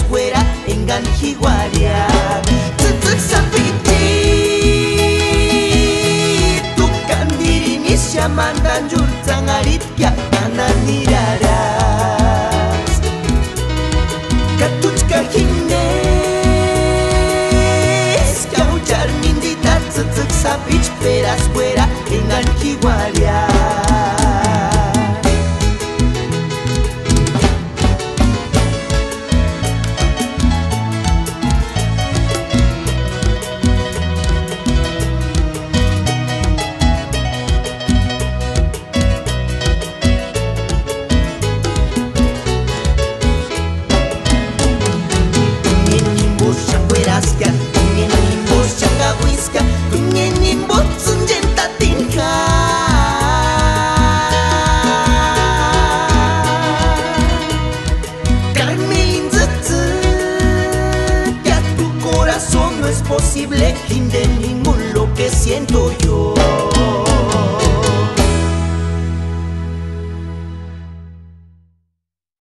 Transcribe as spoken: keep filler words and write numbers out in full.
Fuera engan ji uarhia. Tsïtsïki sapichitu, kandirini isï xamandani chúrhu tsanharhitkia, anani nirarasï. Ka t'úchi ka ji neskaucharhu mintsita, tsïtsïki sapichi peraskuera engan ji uarhia. Kúñeni jimbo xáni ueraska, kúñeni jimbo xáni kauiska, kúñeni jimbo tsîncheni tatini ja. Karmeli tsîtsïkia, tu corazón no es posible, jindeni jinguni lo que siento yo.